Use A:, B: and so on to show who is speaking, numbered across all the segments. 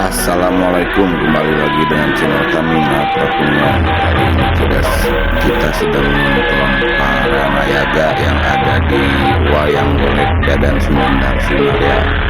A: Assalamualaikum, kembali lagi dengan channel kami Matra Kuningan. Kali ini kita sedang menonton para nayaga yang ada di Wayang Golek Dadan Sunandar Sinarya.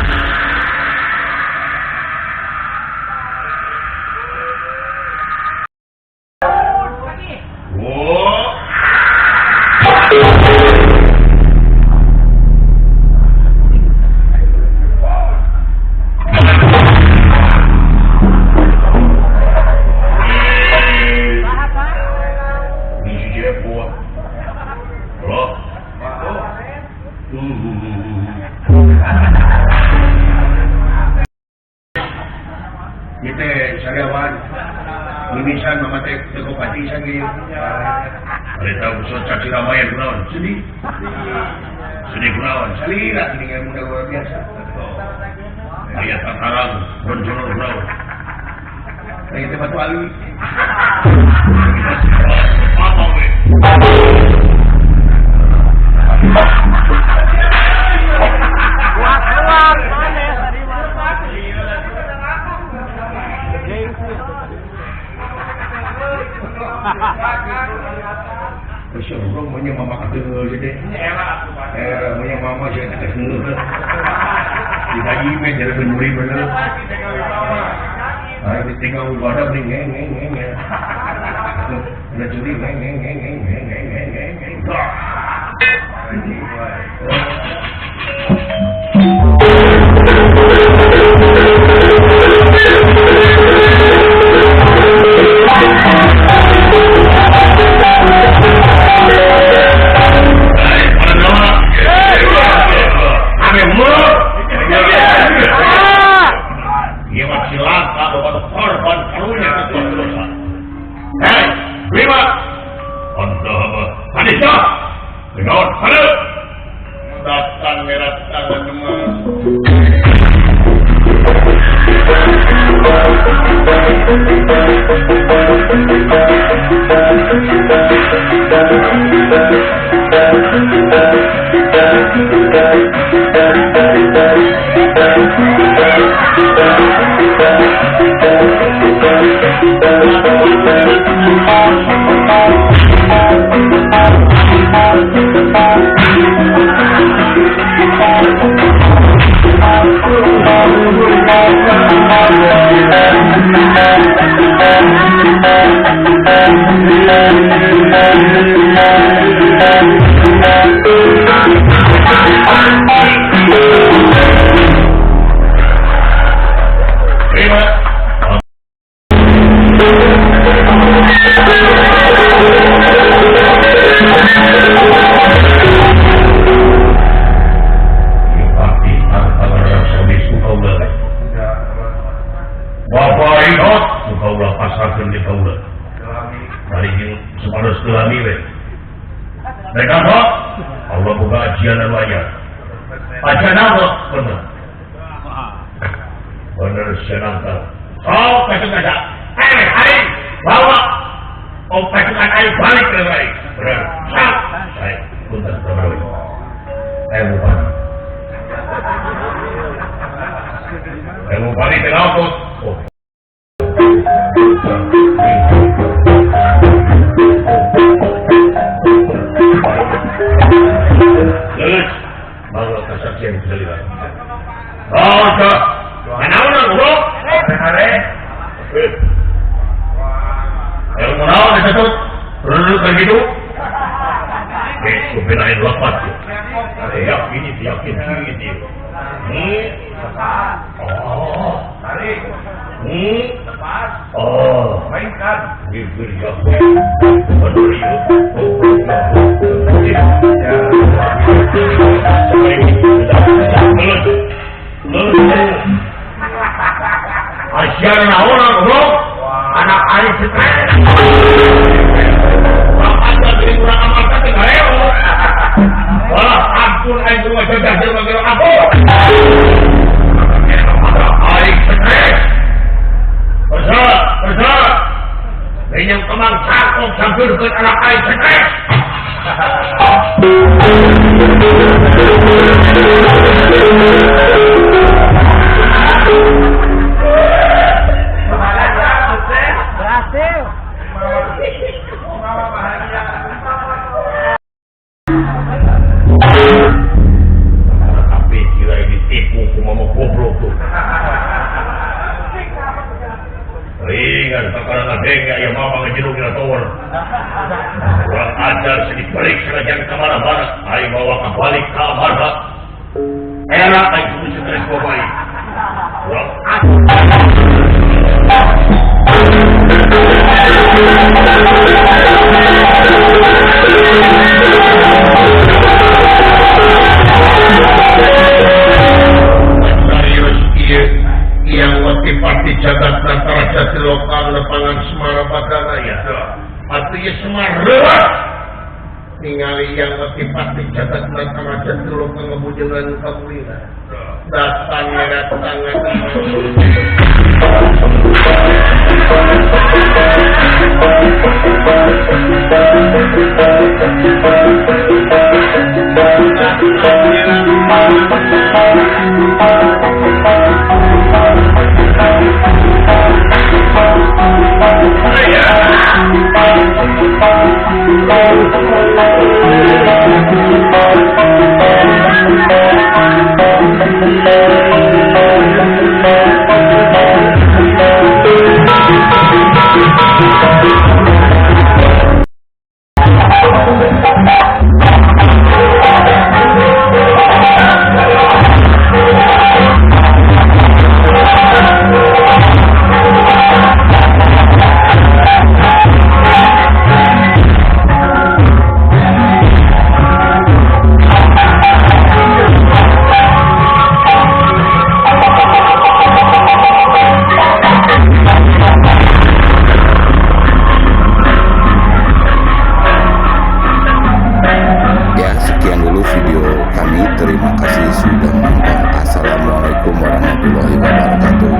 B: Ngadenge aya mama ngajeruk dina tower. Kurang ajar sedih balik sanajan ka mana-mana, aing bawa ka balik ka marga. Era aing kudu stres bae. Kurang serius ieu yang pati jagat antara jati lokal lepangan Semara Badana ya. Atuh ieu Semar reuat ningali yang pati jagat antara jati lokal ngebujengan kabulina. Datang datangan
A: Ya, sekian dulu video kami. Terima kasih sudah menonton. Assalamualaikum warahmatullahi wabarakatuh.